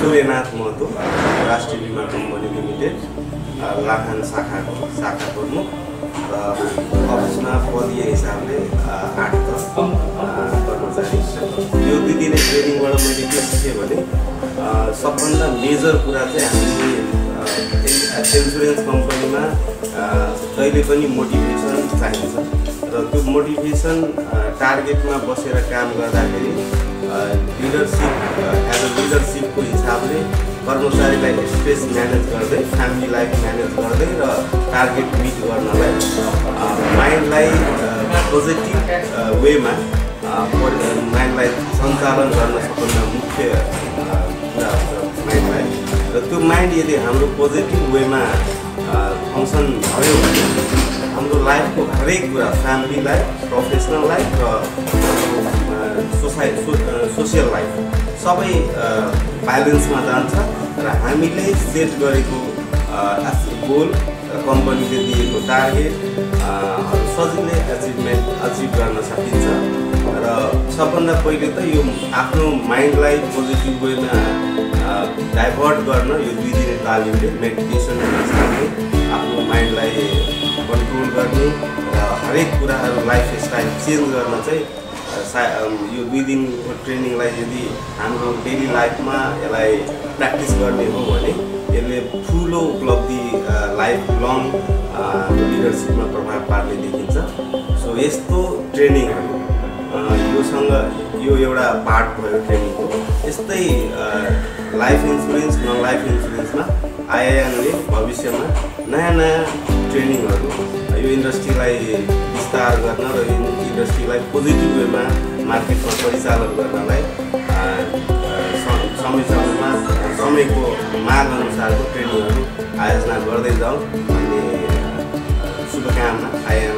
सूर्यनाथ महतो राष्ट्रिय बीमा company limited लाखान शाखा प्रमुख र अफिसमा पदीय हिसाबले 8 कर्मचारी। यो 2 दिने ट्रेनिङबाट मैले के सिकेँ भने सबभन्दा मेजर कुरा चाहिँ हामीले इन्सुरेन्स कम्पनीमा कहिले पनि मोटिभेसन चाहिन्छ र त्यो मोटिभेसन टार्गेटमा बसेर काम गर्दाखेरि लिडरसिप एज अ लिडरसिपको हिसाबले कर्मचारीलाई स्ट्रेस म्यानेज गर्दै फ्यामिली लाइफ म्यानेज गर्दै र टार्गेट मिट गर्नलाई माइन्डलाई पोजिटिभ वेमा माइन्डलाई सञ्चालन गर्न सबभन्दा मुख्य कुरा हुन्छ माइन्डलाई। र त्यो माइन्ड यदि हाम्रो पोजिटिभ वेमा फङ्सन भयो भने हाम्रो लाइफको हरेक कुरा फ्यामिली लाइफ, प्रोफेसनल लाइफ र सोसियल लाइफ सबै ब्यालेन्समा जान्छ र हामीले सेट गरेको गोल कम्पनीले दिएको टार्गेट सजिलै अचिभ गर्न सकिन्छ। र सबभन्दा पहिले त यो आफ्नो माइन्डलाई पोजिटिभ वेमा डाइभर्ट गर्न यो 2 दिने तालिमले मेडिटेसन हिसाबले आफ्नो माइन्डलाई कन्ट्रोल गर्ने र हरेक कुराहरू लाइफ स्टाइल चेन्ज गर्न चाहिँ यो 2 दिनको ट्रेनिङलाई यदि हाम्रो डेली लाइफमा यसलाई प्र्याक्टिस गर्ने हो भने यसले ठुलो उपलब्धि लाइफ लङ लिडरसिपमा प्रभाव पार्ने देखिन्छ। सो यस्तो ट्रेनिङहरू यो एउटा पार्ट भयो ट्रेनिङको। यस्तै लाइफ इन्सुरेन्स नन लाइफ इन्सुरेन्समा आइआइएनले भविष्यमा नयाँ ट्रेनिङहरू यो इन्डस्ट्रीलाई विस्तार गर्न र इन्डस्ट्रीलाई पोजिटिभ वेमा मार्केटमा परिचालन गर्नलाई समयको माग अनुसारको ट्रेनिङहरू आयोजना गर्दै जाउँ भन्ने शुभकामना आइआइएन